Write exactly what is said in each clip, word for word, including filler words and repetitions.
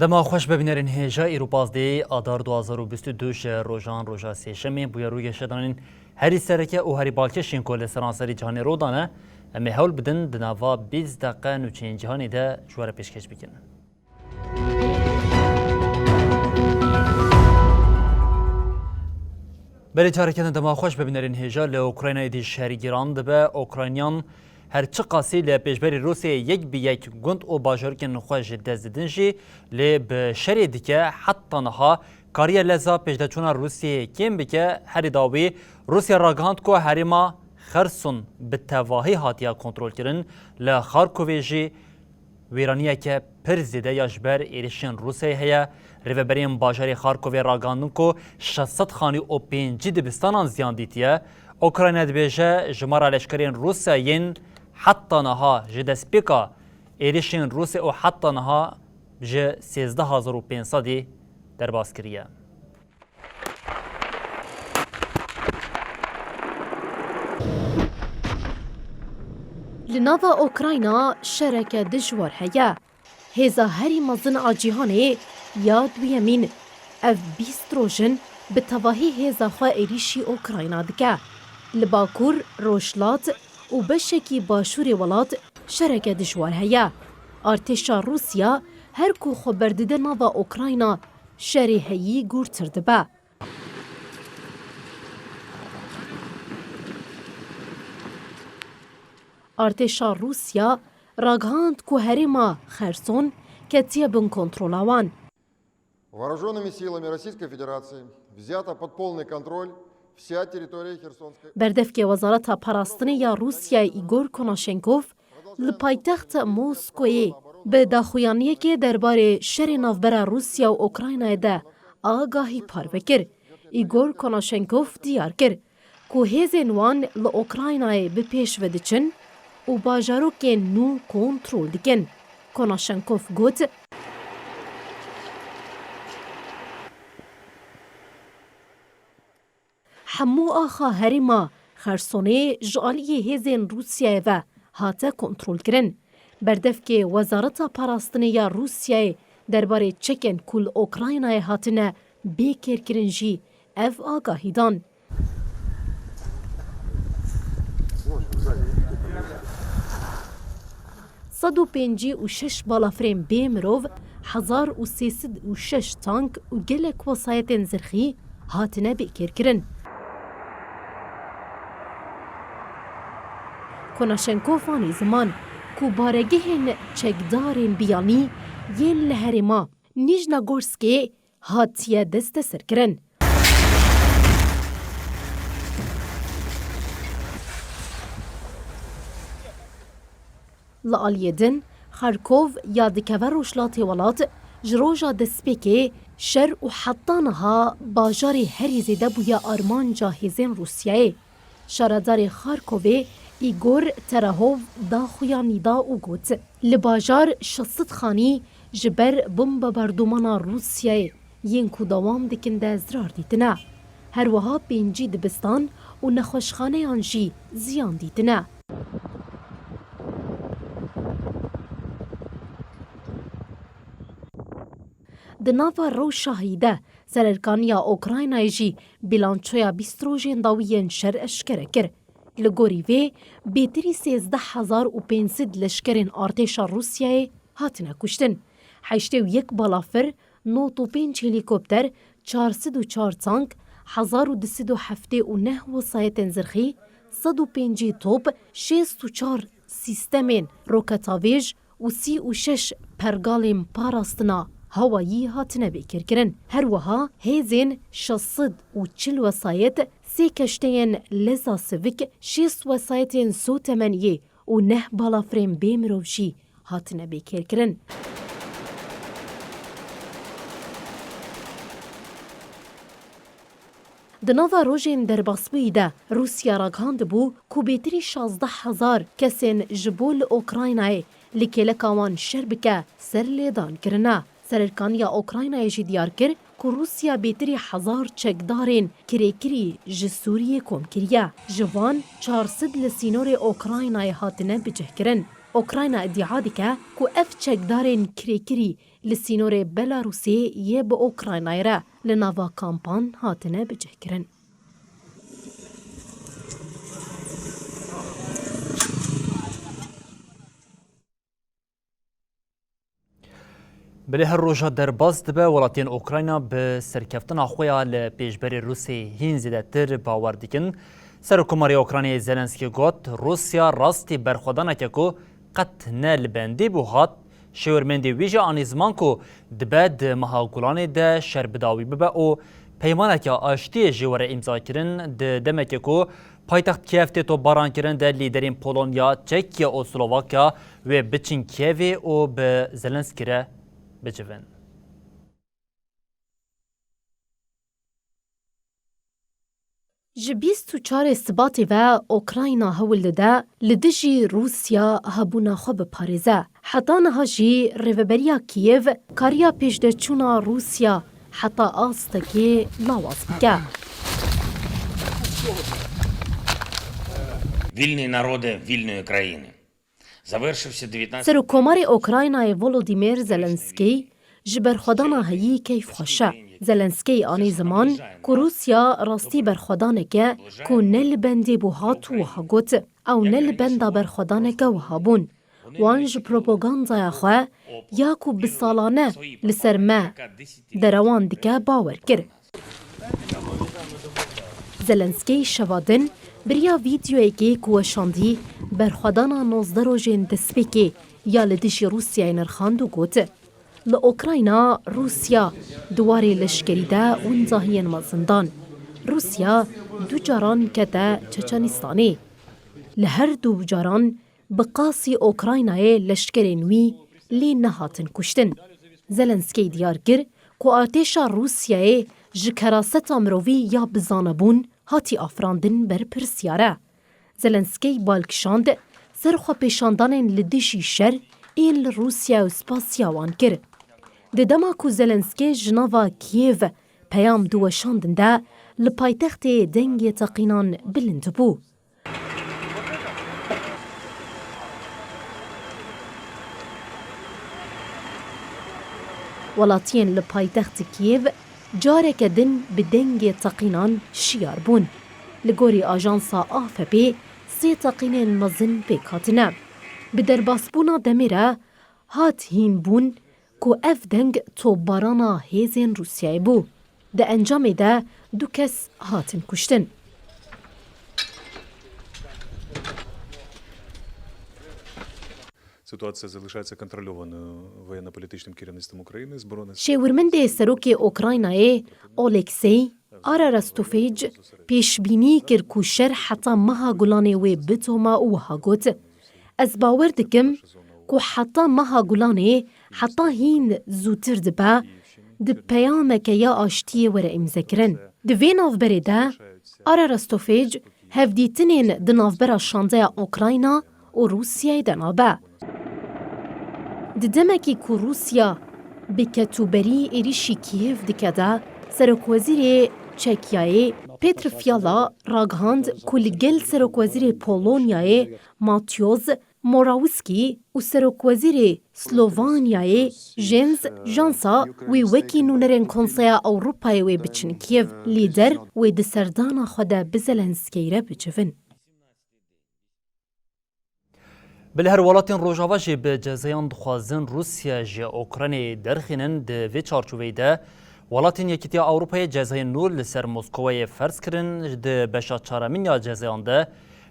Dema xweş be bînerên hêja, îro pazdeh adar du hazar û bîst û du ji rojan roja sêşemê bûye rûyê şedanên herî sereke û herî balkêş yên ku li seranserî cîhanê rû dane. Em ê hewl bidin di nava bîst deqe nûçeyên cîhanê de ji we re pêşkêş bikin. Berê careke din dema xweş be bînerên hêja, li Ukraynayê dî şerî giran dibe. Ukrayniyan her çiqasî li pêşberî Rûsyayê yek bi yek gund û bajarokên xwe ji dest didin jî, lê bi şerê dike heta niha kariye leza pêşdeçûna Rûsyayê kêm bike. Herî dawî Rûsya ragihand ku herêma Xerson bi tevahî hatiye kontrolkirin, li Xarkovê jî wêraniyeke pir zêde ya ji ber êrişên Rûsyayê heye. Rêveberên bajarê Xarkovê ragihandin ku şeş sed xanî û pêncî dibistanan ziyan dîtiye. Ukrayna dibêje, jimara leşkerên Rûsyayê yên heta niha ji destpêka êrişên Rûsyayê û heta niha ji sêzdeh hezar û pênc sedî derbas kiriye. Li nava Ukrayna şereke dijwar heye. Hêza herî mezin a cîhanê ya duyemîn, ev bîst roj in bi tevahî hêza xwe êrîşî Ukrayna dike. Li bakur, rojhilat û beşekî başûrê welat şereke dijwar heye. Artêşa Rûsya her ku xwe berdide nava Ukrayna, şerê heyî gûrtir dibe. Artêşa Rûsya ragihand ku herêma Xerson ketiye bin kontrola wan. Вооружёнными силами Российской Федерации взята под полный контроль вся территория Херсонской. Berdevkê Wezareta Parastinê ya Rûsyayê Îgor Konaşenkov li paytext Moskoyê bi daxuyaniyekê derbarê şerê navbera Rûsya û Ukraynayê de agahî parve kir. Îgor Konaşenkov diyar kir ku hêzên wan li Ukraynayê bi pêş ve diçin û bajarokên nû kontrol dikin. Konaşenkov got, Hemû axa herêma Xersonê ji aliyê hêzên Rûsyayê ve hate kontrolkirin. Berdevkê Wezareta Parastinê ya Rûsyayê derbarê çekên ku li Ukraynayê hatine bêkêrkirin jî ev agahî dan. Sed û pêncî û şeş balafirên bê mirov, hezar û sê sed û şeş tank û gelek wesayetên zirxî hatine bêkêrkirin. Konaşenkov anî ziman ku baregehên çekdarên biyanî yên li herêma Nîjnagorskê hatiye desteserkirin. Li aliyê din, Xarkov ya dikeve rojhilatê welat ji roja destpêkê şer û heta niha bajarê herî zêde bûye armanca hêzên Rûsyayê. Şaredarê Xarkovê Îgor Terahov daxuyanî da û got, Li bajar şeş sed xanî ji ber bombebardûmana Rûsyayê yên ku dewam dikin de zirar dîtine. Her wiha pêncî dibistan û nexweşxaneyan jî ziyan dîtine. Di nava rewşa heyî de, sererkaniya Ukraynayê jî bîlançoya bîst rojên dawî yên şer eşkere kir. Li gorî vê, bêtirî sêzdeh hezar û pênc sed leşkerên artêşa Rûsyayê hatine kuştin. Heştê û yek balafir, nod û pênc helîkopter, çar sed û çar tank, hezar û du sed û heftê û neh wesayetên zirxî, sed û pêncî top, şêst û çar sîstemên roketavêj û sî û şeş pergalên parastina hewayî hatine bêkêrkirin. Her wiha hêzên şeş sed û çil wesayet, sê keşteyên leza sivik, şêst wesayetên sotemeniyê û neh balafirên bê mirov jî hatine bêkêrkirin. Di nava rojên derbasbûyî de Rûsya ragihandibû ku bêtirî şazdeh hezar kesên ji bo li Ukraynayê li kêleka wan şer bike, ser lêdan kirine. Serhilkaniya Ukraynayê jî diyar kir ku Rûsya bêtirî hezar çekdarên kirêkirî ji Sûriyê kom kiriye. Ji van çar sed li sînorê Ukraynayê hatine bicihkirin. Ukrayna îdia dike ku ev çekdarên kirêkirî li sînorê Belarusê yê bi Ukraynayê re li nava kampan hatine bicihkirin. Belê her roja derbas dibe, welatiyên Ukrayna bi serkeftina xwe ya li pêşberî Rûsê hîn zêdetir bawer dikin. Serokkomarê Ukraynayê Zelenskî got, Rûsya rastî berxwedaneke ku qet ne li bendî bû hat. Şêwirmendê wî jî anî ziman ku dibe di meha Gulanê de şer bi dawî bibe û peymaneke aştiyê jî were îmzakirin, di demekê ku paytext Kiev tê topbarankirin de lîderên Polonya, Çekya û Slovakya wê biçin Kievê û bi Zelenskî re bicivin. Ji bîst û çarê Sibatê ve Ukrayna hewl dide li dijî Rûsya hebûna xwe biparêze. Heta niha jî rêveberiya Kîev kariya pêşdeçûna Rûsya heta astekê lawaz bike. Вільні народи вільної країни. Завершився дев'ятнадцятого Serokkomarê Ukraynayê Volodymyr Zelenskî ji berxwedana heyî keyfxweş e. Zelenskî anî ziman ku Rûsya rastî berxwedaneke ku ne li bendê bû hat û wiha got, ew ne li benda berxwedaneke wiha bûn. Wan ji propagandaya xwe ya ku bi salane li ser me derewan dike bawer kir. Zelenskî şeva din bi riya vîdeoyekê ku weşandî berxwedana nozdeh rojên destpêkê ya li dijî Rûsyayê nirxand û got, Li Ukrayna Rûsya di warê leşkerî de windahiyên mezin dan. Rûsya du caran kete Çeçenistanê. Li her du caran bi qasî Ukraynayê leşkerên wî lê nehatin kuştin. Zelenskî diyar kir ku artêşa Rûsyayê ji keraseta mirovî ya bi zanebûn hatî afirandin berpirsyar e. Zelenskî bal kişand ser xwepêşandanên li dijî şer ên li Rûsya û spasiya wan kir. Di dema ku Zelenskî ji nava Kîev peyam diweşandin de li paytextê dengê teqînan bilind bû. Welatiyên li paytextê Kîev careke din bi dengê teqînan şiyar bûn. Li gorî ajansa A F Pê sê teqînên mezin pêk hatine. Bi derbasbûna demê re hat hîn bûn ku ev deng topbarana hêzên Rûsyayê bû. Di encamê de du kes hatin kuştin. Ситуація залишається контрольованою воєнно-політичним керівництвом України. Збройні Şêwirmendê serokê Ukraynayê Oleksey Ararestovich pêşbînî kir ku şer heta meha Gulanê wê bitome û wiha got, Ez bawer dikim ku heta meha Gulanê heta hîn zûtir dibe, di peyameke ya aştiyê were îmzekirin. Di vê navberê de Ararestovich hevdîtinên di navbera şandeya Ukrayna û Rûsyayê de nabe. Di demekî ku Rûsya bi ketûberî êrîşî Kîev dike de, Serokwezîrê Çekyayê Petr Fiala ragihand ku li gel Serokwezîrê Polonyayê Mateusz Morawiecki û Serokwezîrê Slovanyayê Jens Jansa wê wekî nûnerên Konseya Ewropayê wê biçin Kiev, lîder wê di serdana xwe de bi Zelenskî re bicivin. Bi li her welatên Rojava jî bi cezayan dixwazin Rûsya ji Ukraynayê derxînin. Di vê çarçoveyê de welatên Yekîtiya Ewropayê cezayên nû li ser Moskowayê ferz kirin. Di beşa çaremîn ya cezayan de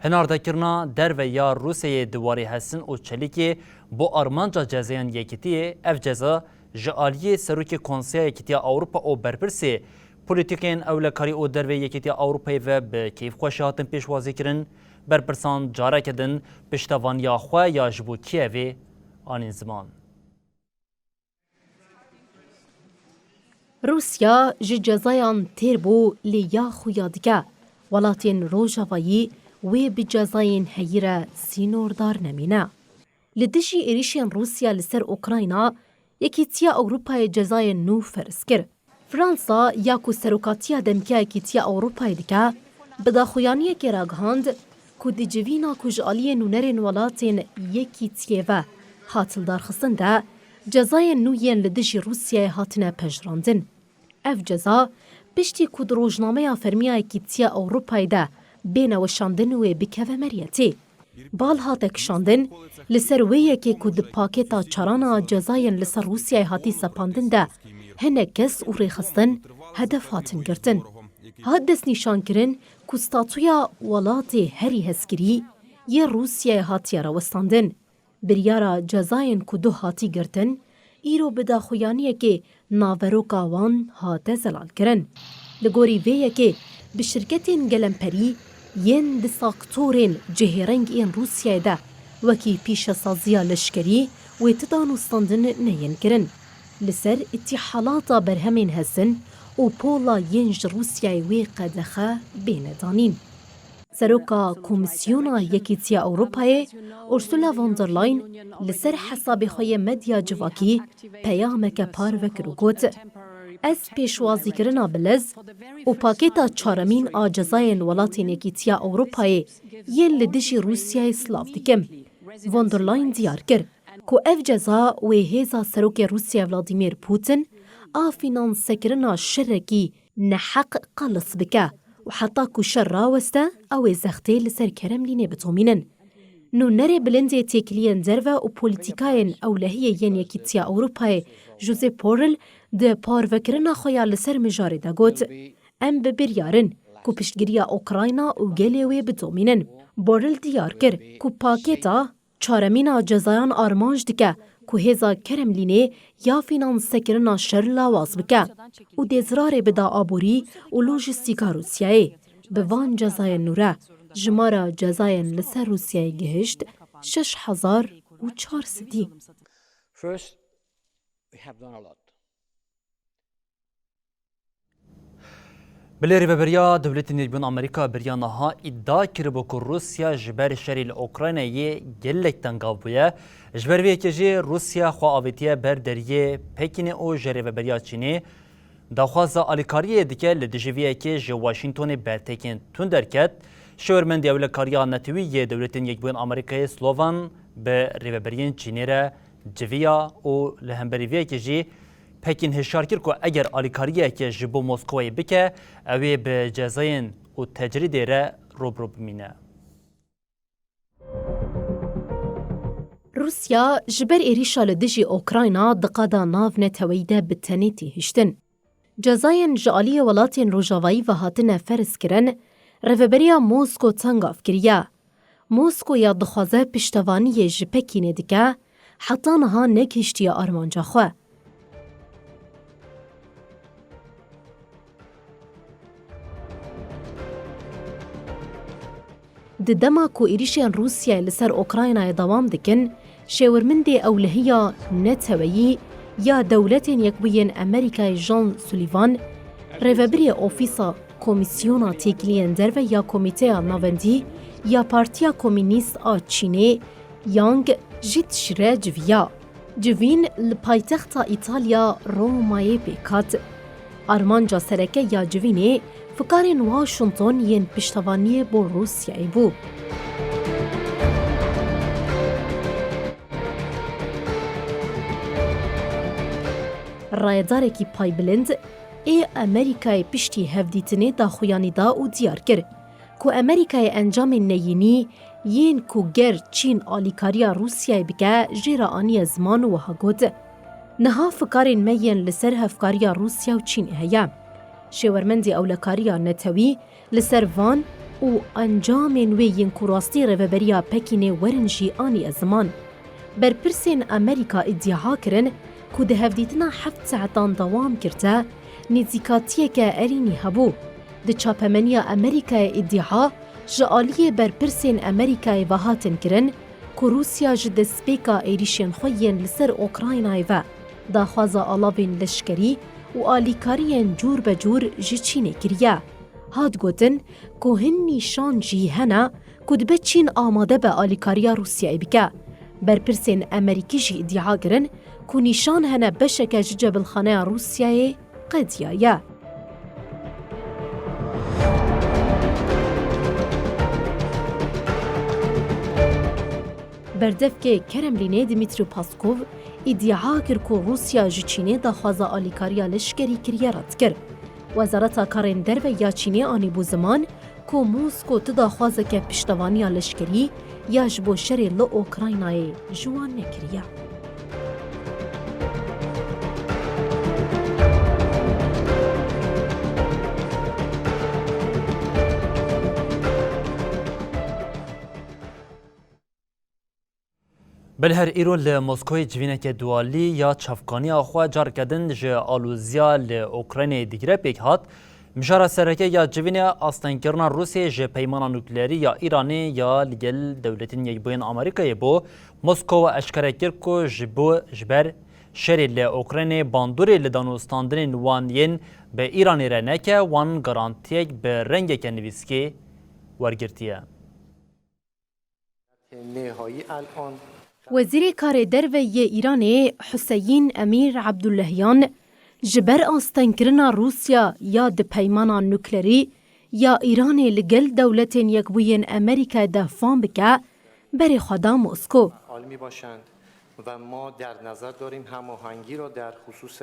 hinardekirina derve ya Rûsyayê di warê hesin û çelîkê bo armanca cezayan Yekîtiyê. Ev ceza ji aliyê Serokê Konseya Yekîtiya Ewropa û berpirsê polîtîkên ewlekarî û derveyê Yekîtiya Ewropayê ve bi keyfxweşî hatin pêşwazîkirin. Berpirsan careke din piştevaniya xwe ya ji bo Kîevê anîn ziman. Rûsya ji cezayan têr bû, lê ya xuya dike. Welatên Rojavayî wê bi cezayên heyî re sînordar nemîne. Li dijî êrîşên Rûsya li ser Ukrayna, Yekîtiya Ewropayê cezayên nû ferz kir. Fransa ya ku serokatiya demkî ya Yekîtiya Ewropayê dike, bi daxuyaniyekê ragihand ku di civîna ku ji aliyê nûnerên welatên Yekîtiyê ve hat lidarxistin de, cezayên nû yên li dijî Rûsyayê hatine pejirandin. Ev ceza, piştî ku di rojnameya fermî ya Yekîtiya Ewropayê de bêne weşandin wê bikeve meriyetê. Bal hate kişandin, li ser wê yekê ku di pakêta çaran a cezayên li ser Rûsyayê hatî sepandin de hinek kes û rêxistin hedef hatin girtin. Hat destnîşankirin ku statuya welatê herî hezkirî yê Rûsyayê hatiye rawestandin. Biryara cezayên ku duh hatî girtin, îro bi daxuyaniyekê naveroka wan hate zelalkirin. Li gorî vê yekê bi şirketên gelemperî yên di sektorên cihêreng ên Rûsyayê de wekî pîşesaziya leşkerî wê ti danûstandin neyên kirin. Li ser îtîhalata berhemên hezin û pola yên ji Rûsyayê wê qedexe bêne danîn. Seroka Komîsyona Yekîtiya Ewropayê Ursula von der Leyen li ser hesabê xwe yê medya civakî peyameke parve kir û got, Ez pêşwazîkirina bi lez û pakêta çaremîn a cezayên welatên Yekîtiya Ewropayê yên li dijî Rûsyayê silav dikim. Von der Leyen diyar kir ku ev ceza wê hêza Serokê Rûsyayê Vladimir Putin a fînansekirina şerekî neheq qelis bike û heta ku şer raweste, ew ê zextê li ser Kremlînê bidomînin. Nûnerê bilindê têkiliyên derve û polîtîkayên ewlehiyê yên Yekîtiya Ewropayê Josep Borrell di parvekirina xwe ya li ser mijarê de got, Em bi biryar in ku piştgiriya Ukrayna û gelê wê bidomînin. Borrell diyar kir ku pakêta çaremîna cezayan armanc dike ku hêza Kremlînê ya fînansekirina şer lawaz bike û dê zirarê bida aborî û lojîstîka Rûsyayê. Bi van cezayên nû re jimara cezayên li ser Rûsyayê gihişt şeş hezar û çar sedî. First, we have done a lot. Belê, Rêveberiya Dewletên Yekbûyî Amerîka beriya niha îdia kiribû ku Rûsya ji ber şerê li Ukraynayê gelek tengav bûye. Ji ber vê yekê jî Rûsya xwe avêtiye ber deriyê Pekînê û ji rêveberiya Çînê daxwaza alîkariyê dike. Li dijî vê yekê ji Washingtonê bertekên tund derket. Şêwirmendê Ewlekariya Netewî yê Dewletên Yekbûyî Amerîkayê Slovan bi rêveberiyên Çînê re civiya û li hemberî vê yekê jî Pekîn hişyar kir ku eger alîkariyeke ji bo Moskowayê bike, ew ê bi cezayên û tecrîdê re rû bi rû bimîne. Rûsya ji ber êrîşa li dijî Ukrayna di qada navneteweyî de bi tenê tê hiştin. Cezayên ji aliyê welatên Rojavayî ve hatine ferzkirin, rêveberiya Mosko tengav kiriye. Moskoya dixwaze piştevaniyê ji Pekînê dike, heta niha negihiştiye armanca xwe. Di dema ku êrîşên Rûsyayê li ser Ukraynayê dewam dikin, şêwirmendê ewlehiya neteweyî ya Dewletên Yekbûyên Amerîkayê John Sullivan, rêvebirê Ofîsa Komîsyona Têkiliyên Derve ya Komîteya Navendî ya Partiya Komînîst a Çînê, Yang Jitshire civiya. Civîn li paytexta Îtalya Romayê pêk hat. Armanca sereke ya civînê fikarên Washington yên piştevaniyê bo Rûsyayê bû. Rayedarekî paybilind ê Amerîkayê piştî hevdîtinê daxuyanî da û diyar kir ku Amerîkayê encamên neyînî yên ku ger Çîn alîkariya Rûsyayê bike jê re aniye ziman û wiha got, Niha fikarên me yên li ser hevkariya Rûsya û Çînê heye. Şêwermendê ewlekariya netewî li ser van û encamên wê yên ku rastî rêveberiya Pekînê werin jî aniye ziman. Berpirsên Amerîka îdîa kirin ku di hevdîtina heft saetan dewam kirte, nêzîkatiyeke erênî hebû. Di çapemeniya Amerîkayê îdîa ji aliyê berpirsên Amerîkayê ve hatin kirin ku Rûsya ji destpêka êrîşên xwe yên li ser Ukraynayê ve daxwaza alavên leşkerî û alîkariyên cûr be cûr ji Çînê kiriye. Hat gotin ku hin nîşan jî hene ku dibe Çîn amade be alîkariya Rûsyayê bike. Berpirsên Amerîkî jî îdia kirin ku nîşan hene beşeke ji cebilxaneya Rûsyayê qediyaye. Berdevkê Kremlînê Dmîtro Paskov îdia kir ku Rûsya ji Çînê daxwaza alîkariya leşkerî kiriye red kir. Wezareta Karên Derve ya Çînê anîbû ziman ku Mosko tu daxwazeke piştevaniya leşkerî ya ji bo şerê li Ukraynayê ji wan nekiriye. Belê her îro li Moskoyê civîneke dualî ya çavkaniya xwe careke din ji alozîya li Ukraynayê digire pêk hat. Mijara sereke ya civînê astengkirina Rûsyayê ji peymana nukleerî ya Îranê ya li gel Dewletên Yekbûyên Amerîkayê bû. Moskowa eşkere kir ku ji bo, ji ber şerê li Ukraynê bandorê li danûstandinên wan yên bi Îranê re neke, wan garantiyek bi rengeke nivîskê wergirtiye. Wezîrê Karê Derve yê Îranê Huseyîn Emîr Abdullahyan ji ber astengkirina Rûsya ya di peymana nuklerî ya Îranê li gel Dewletên Yekbûyên Amerîkayê de fam bike, berê xwe da Mosko. عالمی باشند و ما در نظر داریم هماهنگی را در خصوص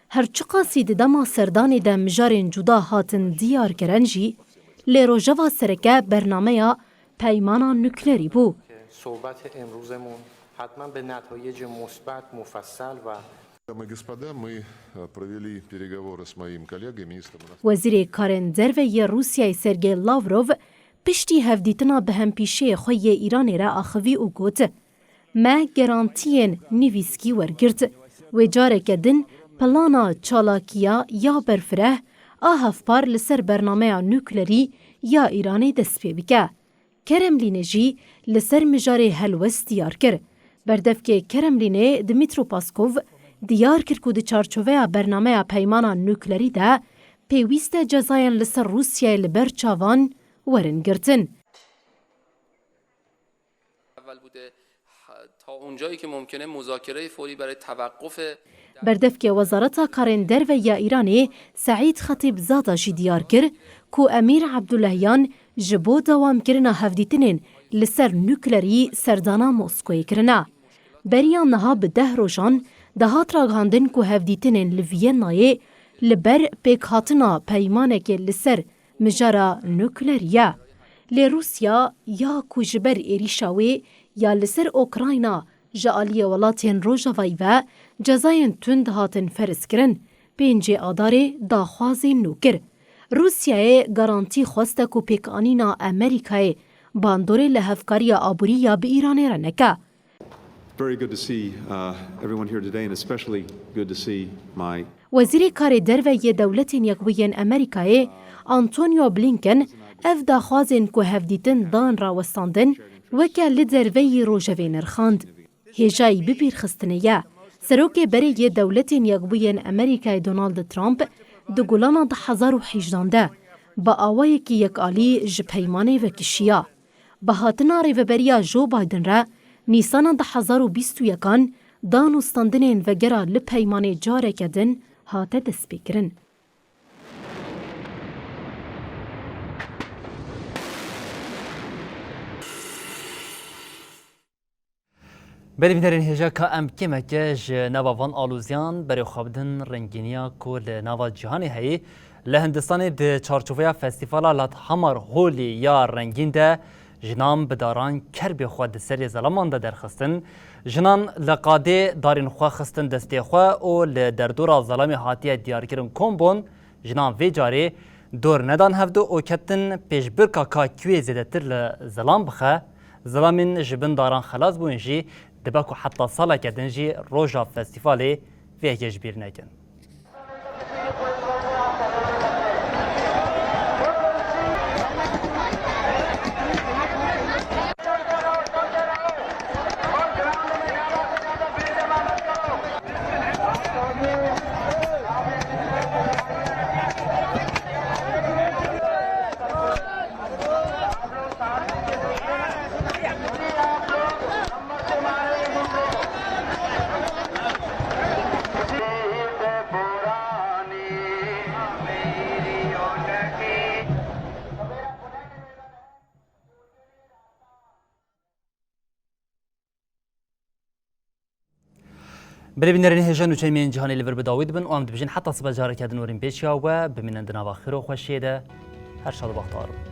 Her çiqasî di dema serdanê de mijarên cuda hatin diyar kirin jî, lê rojeva sereke bernameya peymana nuklerî bû. صحبت امروزمون حتماً به نتایج مثبت، مفصل و Дамы и господа, мы, э, провели переговоры с моим коллегой, министром иностранных Wezîrê Karên Derve yê Rûsyayê Sergey Lavrov piştî hevdîtina bi hempîşeyê xwe yê Îranê re axivî û got, Me garantiyên nivîskî wergirt. Wê careke din plana çalakiya ya berfireh a hevpar li ser bernameya nuklerî ya Îranê dest pê bike. Kremlînê jî li ser mijarê helwest diyar kir. Berdevkê Kremlînê Dmîtro Paskov diyar kir ku di çarçoveya bernameya peymana nuklerî de pêwîst e cezayên li ser Rûsyayê li ber çavan werin girtin. اول بوده، تا اونجایی که ممکنه مذاکره فوری برای توقف Berdevkê Wezareta Karên Derve ya Îranê Seîd Xetîb Zada jî diyar kir ku Emîr Abdulahyan ji bo dewamkirina hevdîtinên li ser nuklerî serdana Moskoyê kirine. Beriya niha bi deh rojan dihat ragihandin ku hevdîtinên li Vîyennayê li ber pêkhatina peymanekê li ser mijara nuklerî ye. Lê Rûsya ya ku ji ber êrîşa wê ya li ser Ukrayna ji aliyê welatên Rojavayî ve cezayên tund hatin ferz kirin, pêncê Adarê daxwazê nû kir. Rûsyayê garantî xweste ku pêkanîna Amerîkayê bandorê li hevkariya aborî ya bi Îranê re neke. Very good to see, uh, everyone here today and especially good to see my Wezîrê Karê Derve yê Dewletên Yekbûyên Amerîkayê Antonio Blinken ev daxwazên ku hevdîtin dan rawestandin weke li derveyî rojevê nirxand. Hêjayî bibîrxistinê ye. Serokê berê yê Dewletên Yekbûyên Amerîkayê Donald Trump di Gulana du hezar û hejdehan de bi awayekî yekalî ji peymanê vekişiya. Bi hatina rêveberiya Joe Biden re, Nîsana du hezar û bîst û yekan danûstandinên vegera li peymanê careke din hate destpêkirin. Belê bînerên hêja, ka em kêmeke ji nava van aloziyan berê xwe bidin rengîniya ku li nava cîhanê heyî. Li Hindistanê di çarçoveya festîvala Lathamar Holi ya rengîn de jinan bi daran kerbê xwe di serê zelaman de derxistin. Jinan li qadê darên xwe xistin destê xwe û li derdora zelamê hatiye diyarkirin kom bûn. Jinan vê carê dor nedan hevdu û ketin pêşbirka ka kî wê zêdetir li zelam bixe. Zelamên ji bin daran xelas bûn jî dibe ku heta saleke din jî roja festîvalê vê yekê ji bîr nekin. Belê bînerên hêja, nûçeyên me yên cîhanê li vir bi dawî dibin û em dibêjin heta sibe careke din werîn pêşiya we, bimînin di nava xêr û xweşiyê de. Her şad û bextewar bin.